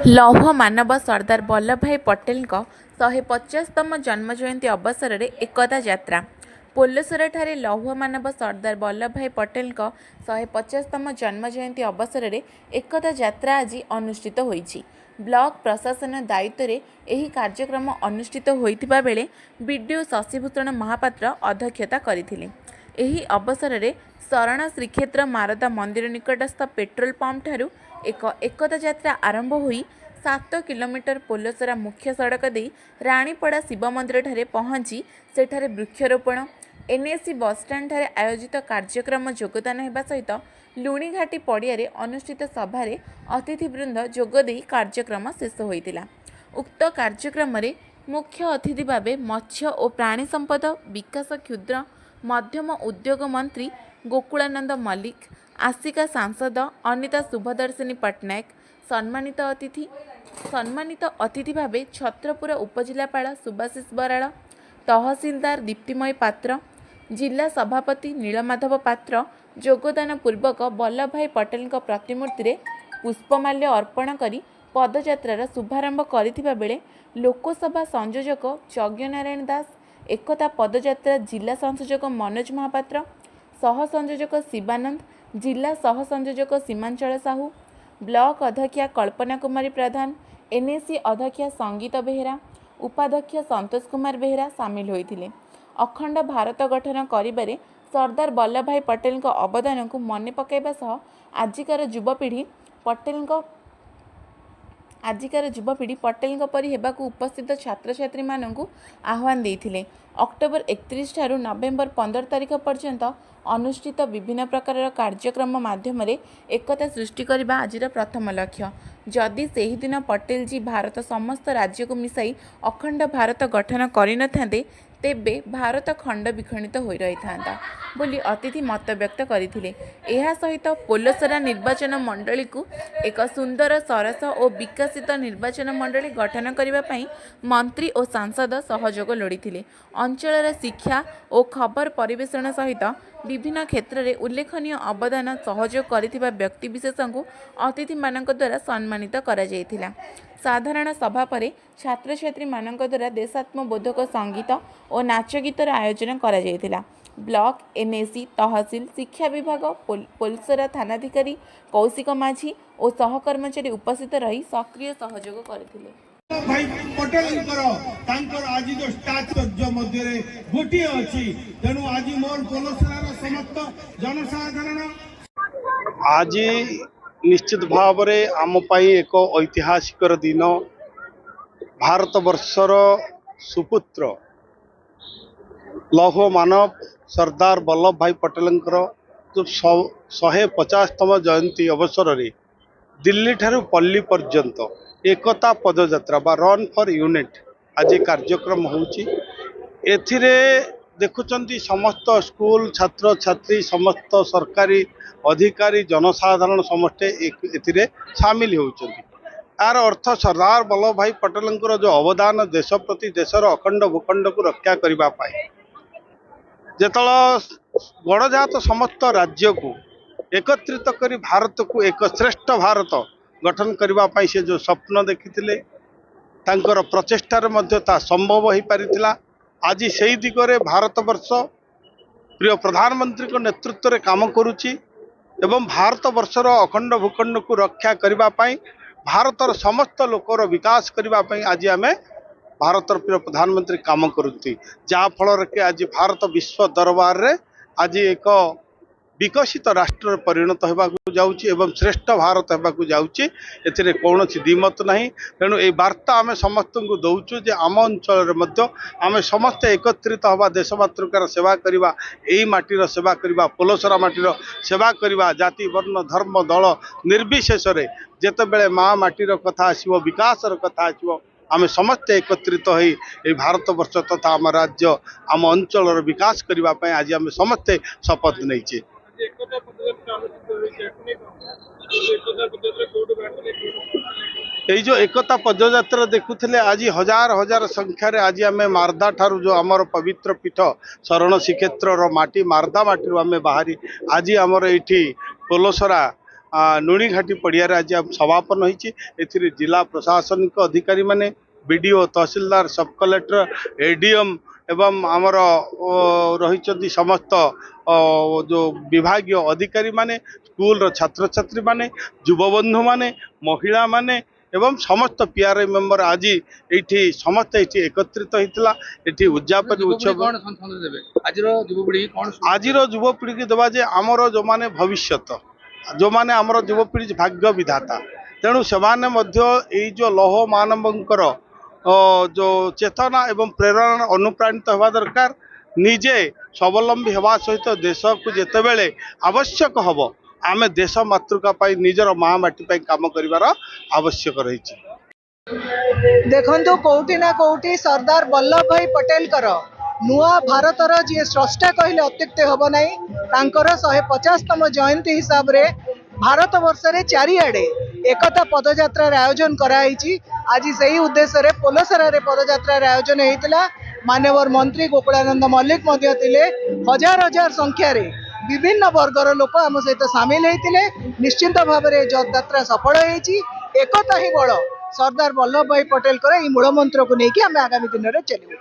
ଲୌହ ମାନବ ସର୍ଦ୍ଦାର ବଲ୍ଲଭଭାଇ ପଟେଲଙ୍କ 150ତମ ଜନ୍ମଜୟନ୍ତୀ ଅବସରରେ ଏକତା ଯାତ୍ରା। ପୋଲସରାଠାରେ ଲୌହ ମାନବ ସର୍ଦ୍ଦାର ବଲ୍ଲଭଭାଇ ପଟେଲଙ୍କ 150ତମ ଜନ୍ମଜୟନ୍ତୀ ଅବସରରେ ଏକତା ଯାତ୍ରା ଆଜି ଅନୁଷ୍ଠିତ ହୋଇଛି। ବ୍ଲକ ପ୍ରଶାସନ ଦାୟିତ୍ୱରେ ଏହି କାର୍ଯ୍ୟକ୍ରମ ଅନୁଷ୍ଠିତ ହୋଇଥିବା ବେଳେ ବିଡିଓ ଶଶିଭୂଷଣ ମହାପାତ୍ର ଅଧ୍ୟକ୍ଷତା କରିଥିଲେ। ଏହି ଅବସରରେ ଶରଣ ଶ୍ରୀକ୍ଷେତ୍ର ମାରଦା ମନ୍ଦିର ନିକଟସ୍ଥ ପେଟ୍ରୋଲ ପମ୍ପଠାରୁ ଏକ ଏକତା ଯାତ୍ରା ଆରମ୍ଭ ହୋଇ 7 କିଲୋମିଟର ପୋଲସରା ମୁଖ୍ୟ ସଡ଼କ ଦେଇ ରାଣୀପଡ଼ା ଶିବ ମନ୍ଦିରଠାରେ ପହଞ୍ଚି ସେଠାରେ ବୃକ୍ଷରୋପଣ, ଏନ୍ଏସି ବସ୍ଷ୍ଟାଣ୍ଡଠାରେ ଆୟୋଜିତ କାର୍ଯ୍ୟକ୍ରମ ଯୋଗଦାନ ହେବା ସହିତ ଲୁଣିଘାଟି ପଡ଼ିଆରେ ଅନୁଷ୍ଠିତ ସଭାରେ ଅତିଥିବୃନ୍ଦ ଯୋଗଦେଇ କାର୍ଯ୍ୟକ୍ରମ ଶେଷ ହୋଇଥିଲା। ଉକ୍ତ କାର୍ଯ୍ୟକ୍ରମରେ ମୁଖ୍ୟ ଅତିଥି ଭାବେ ମତ୍ସ୍ୟ ଓ ପ୍ରାଣୀ ସମ୍ପଦ ବିକାଶ, କ୍ଷୁଦ୍ର ମଧ୍ୟମ ଉଦ୍ୟୋଗ ମନ୍ତ୍ରୀ ଗୋକୁଳାନନ୍ଦ ମଲ୍ଲିକ, ଆସିକା ସାଂସଦ ଅନିତା ଶୁଭଦର୍ଶିନୀ ପଟ୍ଟନାୟକ, ସମ୍ମାନିତ ଅତିଥି ଭାବେ ଛତ୍ରପୁର ଉପଜିଲ୍ଲାପାଳ ସୁବାଶିଷ ବରାଳ, ତହସିଲଦାର ଦୀପ୍ତିମୟୀ ପାତ୍ର, ଜିଲ୍ଲା ସଭାପତି ନୀଳମାଧବ ପାତ୍ର ଯୋଗଦାନ ପୂର୍ବକ ବଲ୍ଲଭଭାଇ ପଟେଲଙ୍କ ପ୍ରତିମୂର୍ତ୍ତିରେ ପୁଷ୍ପମାଲ୍ୟ ଅର୍ପଣ କରି ପଦଯାତ୍ରାର ଶୁଭାରମ୍ଭ କରିଥିବା ବେଳେ ଲୋକସଭା ସଂଯୋଜକ ଯଜ୍ଞନାରାୟଣ ଦାସ, ଏକତା ପଦଯାତ୍ରା ଜିଲ୍ଲା ସଂଯୋଜକ ମନୋଜ ମହାପାତ୍ର, ସହ ସଂଯୋଜକ ଶିବାନନ୍ଦ, ଜିଲ୍ଲା ସହ ସଂଯୋଜକ ସୀମାଞ୍ଚଳ ସାହୁ, ବ୍ଲକ ଅଧ୍ୟକ୍ଷା କଳ୍ପନା କୁମାରୀ ପ୍ରଧାନ, ଏନ୍ଏସି ଅଧ୍ୟକ୍ଷା ସଙ୍ଗୀତ ବେହେରା, ଉପାଧ୍ୟକ୍ଷ ସନ୍ତୋଷ କୁମାର ବେହେରା ସାମିଲ ହୋଇଥିଲେ। ଅଖଣ୍ଡ ଭାରତ ଗଠନ କରିବାରେ ସର୍ଦ୍ଦାର ବଲ୍ଲଭଭାଇ ପଟେଲଙ୍କ ଅବଦାନକୁ ମନେ ପକାଇବା ସହ ଆଜିକାର ଯୁବପିଢ଼ି ପଟେଲଙ୍କ ପରି ହେବାକୁ ଉପସ୍ଥିତ ଛାତ୍ରଛାତ୍ରୀମାନଙ୍କୁ ଆହ୍ୱାନ ଦେଇଥିଲେ। ଅକ୍ଟୋବର 31 ଠାରୁ ନଭେମ୍ବର 15 ତାରିଖ ପର୍ଯ୍ୟନ୍ତ ଅନୁଷ୍ଠିତ ବିଭିନ୍ନ ପ୍ରକାରର କାର୍ଯ୍ୟକ୍ରମ ମାଧ୍ୟମରେ ଏକତା ସୃଷ୍ଟି କରିବା ଆଜିର ପ୍ରଥମ ଲକ୍ଷ୍ୟ। ଯଦି ସେହିଦିନ ପଟେଲଜୀ ଭାରତ ସମସ୍ତ ରାଜ୍ୟକୁ ମିଶାଇ ଅଖଣ୍ଡ ଭାରତ ଗଠନ କରିନଥାନ୍ତେ, ତେବେ ଭାରତ ଖଣ୍ଡ ବିଖଣ୍ଡିତ ହୋଇ ରହିଥାନ୍ତା ବୋଲି ଅତିଥି ମତବ୍ୟକ୍ତ କରିଥିଲେ। ଏହା ସହିତ ପୋଲସରା ନିର୍ବାଚନ ମଣ୍ଡଳୀକୁ ଏକ ସୁନ୍ଦର, ସରସ ଓ ବିକଶିତ ନିର୍ବାଚନ ମଣ୍ଡଳୀ ଗଠନ କରିବା ପାଇଁ ମନ୍ତ୍ରୀ ଓ ସାଂସଦ ସହଯୋଗ ଲୋଡ଼ିଥିଲେ। ଅଞ୍ଚଳର ଶିକ୍ଷା ଓ ଖବର ପରିବେଷଣ ସହିତ ବିଭିନ୍ନ କ୍ଷେତ୍ରରେ ଉଲ୍ଲେଖନୀୟ ଅବଦାନ ସହଯୋଗ କରିଥିବା ବ୍ୟକ୍ତିବିଶେଷଙ୍କୁ ଅତିଥିମାନଙ୍କ ଦ୍ୱାରା ସମ୍ମାନିତ କରାଯାଇଥିଲା। ସାଧାରଣ ସଭା ପରେ ଛାତ୍ରଛାତ୍ରୀମାନଙ୍କ ଦ୍ୱାରା ଦେଶାତ୍ମବୋଧକ ସଙ୍ଗୀତ ଓ ନାଚଗୀତର ଆୟୋଜନ କରାଯାଇଥିଲା। ବ୍ଲକ, ଏନ୍ଏସି, ତହସିଲ, ଶିକ୍ଷା ବିଭାଗ, ପୋଲସରା ଥାନାଧିକାରୀ କୌଶିକ ମାଝୀ ଓ ସହକର୍ମଚାରୀ ଉପସ୍ଥିତ ରହି ସକ୍ରିୟ ସହଯୋଗ କରିଥିଲେ। ଭାଇ ପଟେଲଙ୍କର ତାଙ୍କର ଆଜି ଯୋଉ ଷ୍ଟାଚୁ ମଧ୍ୟରେ ଗୋଟିଏ ଅଛି। ତେଣୁ ଆଜି ମୋର ପୋଲସରାର ସମସ୍ତ ଜନସାଧାରଣ ଆଜି ନିଶ୍ଚିତ ଭାବରେ ଆମ ପାଇଁ ଏକ ଐତିହାସିକର ଦିନ। ଭାରତବର୍ଷର ସୁପୁତ୍ର, ଲୌହ ମାନବ ସର୍ଦ୍ଦାର ବଲ୍ଲଭ ଭାଇ ପଟେଲଙ୍କର ଯେଉଁ 150ତମ ଜୟନ୍ତୀ ଅବସରରେ ଦିଲ୍ଲୀଠାରୁ ପଲ୍ଲୀ ପର୍ଯ୍ୟନ୍ତ ଏକତା ପଦଯାତ୍ରା ବା ରନ୍ ଫର୍ ୟୁନିଟି ଆଜି କାର୍ଯ୍ୟକ୍ରମ ହେଉଛି। ଏଥିରେ ଦେଖୁଛନ୍ତି, ସମସ୍ତ ସ୍କୁଲ ଛାତ୍ରଛାତ୍ରୀ, ସମସ୍ତ ସରକାରୀ ଅଧିକାରୀ, ଜନସାଧାରଣ ସମସ୍ତେ ଏଥିରେ ସାମିଲ ହେଉଛନ୍ତି। ଏହାର ଅର୍ଥ ସର୍ଦ୍ଦାର ବଲ୍ଲଭ ଭାଇ ପଟେଲଙ୍କର ଯେଉଁ ଅବଦାନ ଦେଶ ପ୍ରତି, ଦେଶର ଅଖଣ୍ଡ ଭୂଖଣ୍ଡକୁ ରକ୍ଷା କରିବା ପାଇଁ, ଯେତେବେଳେ ଗଡ଼ଜାତ ସମସ୍ତ ରାଜ୍ୟକୁ ଏକତ୍ରିତ କରି ଭାରତକୁ ଏକ ଶ୍ରେଷ୍ଠ ଭାରତ ଗଠନ କରିବା ପାଇଁ ସେ ଯେଉଁ ସ୍ୱପ୍ନ ଦେଖିଥିଲେ, ତାଙ୍କର ପ୍ରଚେଷ୍ଟାରେ ମଧ୍ୟ ତାହା ସମ୍ଭବ ହୋଇପାରିଥିଲା। ଆଜି ସେଇ ଦିଗରେ ଭାରତବର୍ଷ ପ୍ରିୟ ପ୍ରଧାନମନ୍ତ୍ରୀଙ୍କ ନେତୃତ୍ୱରେ କାମ କରୁଛି ଏବଂ ଭାରତବର୍ଷର ଅଖଣ୍ଡ ଭୂଖଣ୍ଡକୁ ରକ୍ଷା କରିବା ପାଇଁ, ଭାରତର ସମସ୍ତ ଲୋକର ବିକାଶ କରିବା ପାଇଁ ଆଜି ଆମେ ଭାରତର ପ୍ରିୟ ପ୍ରଧାନମନ୍ତ୍ରୀ କାମ କରୁଛନ୍ତି, ଯାହାଫଳରେ କି ଆଜି ଭାରତ ବିଶ୍ୱ ଦରବାରରେ ଆଜି ଏକ ବିକଶିତ ରାଷ୍ଟ୍ରରେ ପରିଣତ ହେବାକୁ ଯାଉଛି ଏବଂ ଶ୍ରେଷ୍ଠ ଭାରତ ହେବାକୁ ଯାଉଛି। ଏଥିରେ କୌଣସି ଦ୍ୱିମତ ନାହିଁ। ତେଣୁ ଏଇ ବାର୍ତ୍ତା ଆମେ ସମସ୍ତଙ୍କୁ ଦେଉଛୁ ଯେ ଆମ ଅଞ୍ଚଳରେ ମଧ୍ୟ ଆମେ ସମସ୍ତେ ଏକତ୍ରିତ ହେବା, ଦେଶ ମାତୃକାର ସେବା କରିବା, ଏଇ ମାଟିର ସେବା କରିବା, ପୋଲସରା ମାଟିର ସେବା କରିବା। ଜାତି, ବର୍ଣ୍ଣ, ଧର୍ମ, ଦଳ ନିର୍ବିଶେଷରେ ଯେତେବେଳେ ମା ମାଟିର କଥା ଆସିବ, ବିକାଶର କଥା ଆସିବ, ଆମେ ସମସ୍ତେ ଏକତ୍ରିତ ହୋଇ ଏଇ ଭାରତବର୍ଷ ତଥା ଆମ ରାଜ୍ୟ, ଆମ ଅଞ୍ଚଳର ବିକାଶ କରିବା ପାଇଁ ଆଜି ଆମେ ସମସ୍ତେ ଶପଥ ନେଇଛେ। ଏକତା ପଦଯାତ୍ରା ଅନୁଷ୍ଠିତ ହୋଇଛି, ଏହାକୁ ନେଇ କଣ? ଏକତା ପଦଯାତ୍ରା କୋଉଠୁ ବାହାରିଥିଲେ, କୋଉଠୁ? ଏଇ ଯେଉଁ ଏକତା ପଦଯାତ୍ରା ଦେଖୁଥିଲେ, ଆଜି ହଜାର ହଜାର ସଂଖ୍ୟାରେ ଆଜି ଆମେ ମାରଦା ଠାରୁ, ଯେଉଁ ଆମର ପବିତ୍ର ପୀଠ ଶରଣ ଶ୍ରୀକ୍ଷେତ୍ରର ମାଟି, ମାରଦା ମାଟିରୁ ଆମେ ବାହାରି ଆଜି ଆମର ଏଇଠି ପୋଲସରା ନୁଣିଘାଟି ପଡ଼ିଆରେ ଆଜି ସମାପନ ହୋଇଛି। ଏଥିରେ ଜିଲ୍ଲା ପ୍ରଶାସନିକ ଅଧିକାରୀମାନେ, ବିଡ଼ିଓ, ତହସିଲଦାର, ସବ୍ କଲେକ୍ଟର, ଏଡିଏମ୍ ଏବଂ ଆମର ରହିଛନ୍ତି ସମସ୍ତ ଯେଉଁ ବିଭାଗୀୟ ଅଧିକାରୀମାନେ, ସ୍କୁଲର ଛାତ୍ରଛାତ୍ରୀମାନେ, ଯୁବବନ୍ଧୁମାନେ, ମହିଳାମାନେ ଏବଂ ସମସ୍ତ ପିଆର୍ଆଇ ମେମ୍ବର ଆଜି ଏଇଠି ସମସ୍ତେ ଏଇଠି ଏକତ୍ରିତ ହେଇଥିଲା। ଏଠି ଉଦଯାପନୀ ଉତ୍ସବ। କଣ ସନ୍ଦେଶ ଦେବେ ଆଜିର ଯୁବପିଢ଼ି? କଣ ଆଜିର ଯୁବପିଢ଼ିକି ଦେବା ଯେ ଆମର ଯେଉଁମାନେ ଭବିଷ୍ୟତ, ଯେଉଁମାନେ ଆମର ଯୁବପିଢ଼ି ଭାଗ୍ୟ ବିଧାତା, ତେଣୁ ସେମାନେ ମଧ୍ୟ ଏଇ ଯେଉଁ ଲୌହ ମାନବଙ୍କର ଯେଉଁ ଚେତନା ଏବଂ ପ୍ରେରଣା ଅନୁପ୍ରାଣିତ ହେବା ଦରକାର। ନିଜେ ସ୍ୱାବଲମ୍ବୀ ହେବା ସହିତ ଦେଶକୁ ଯେତେବେଳେ ଆବଶ୍ୟକ ହେବ, ଆମେ ଦେଶ ମାତୃକା ପାଇଁ, ନିଜର ମା ମାଟି ପାଇଁ କାମ କରିବାର ଆବଶ୍ୟକ ରହିଛି। ଦେଖନ୍ତୁ, କୋଉଠି ନା କୋଉଠି ସର୍ଦ୍ଦାର ବଲ୍ଲଭ ଭାଇ ପଟେଲଙ୍କର, ନୂଆ ଭାରତର ଯିଏ ସ୍ରଷ୍ଟା କହିଲେ ଅତ୍ୟୁକ୍ତି ହେବ ନାହିଁ, ତାଙ୍କର 150ତମ ଜୟନ୍ତୀ ହିସାବରେ ଭାରତ ବର୍ଷରେ ଚାରିଆଡ଼େ ଏକତା ପଦଯାତ୍ରାର ଆୟୋଜନ କରାହେଇଛି। ଆଜି ସେଇ ଉଦ୍ଦେଶ୍ୟରେ ପୋଲସରାରେ ପଦଯାତ୍ରାର ଆୟୋଜନ ହେଇଥିଲା। ମାନ୍ୟବର ମନ୍ତ୍ରୀ ଗୋକୁଳାନନ୍ଦ ମଲ୍ଲିକ ମଧ୍ୟ ଥିଲେ। ହଜାର ହଜାର ସଂଖ୍ୟାରେ ବିଭିନ୍ନ ବର୍ଗର ଲୋକ ଆମ ସହିତ ସାମିଲ ହେଇଥିଲେ। ନିଶ୍ଚିନ୍ତ ଭାବରେ ଏ ଯାତ୍ରା ସଫଳ ହେଇଛି। ଏକତା ହିଁ ବଳ, ସର୍ଦ୍ଦାର ବଲ୍ଲଭ ଭାଇ ପଟେଲଙ୍କର ଏଇ ମୂଳ ମନ୍ତ୍ରକୁ ନେଇକି ଆମେ ଆଗାମୀ ଦିନରେ ଚାଲିବୁ।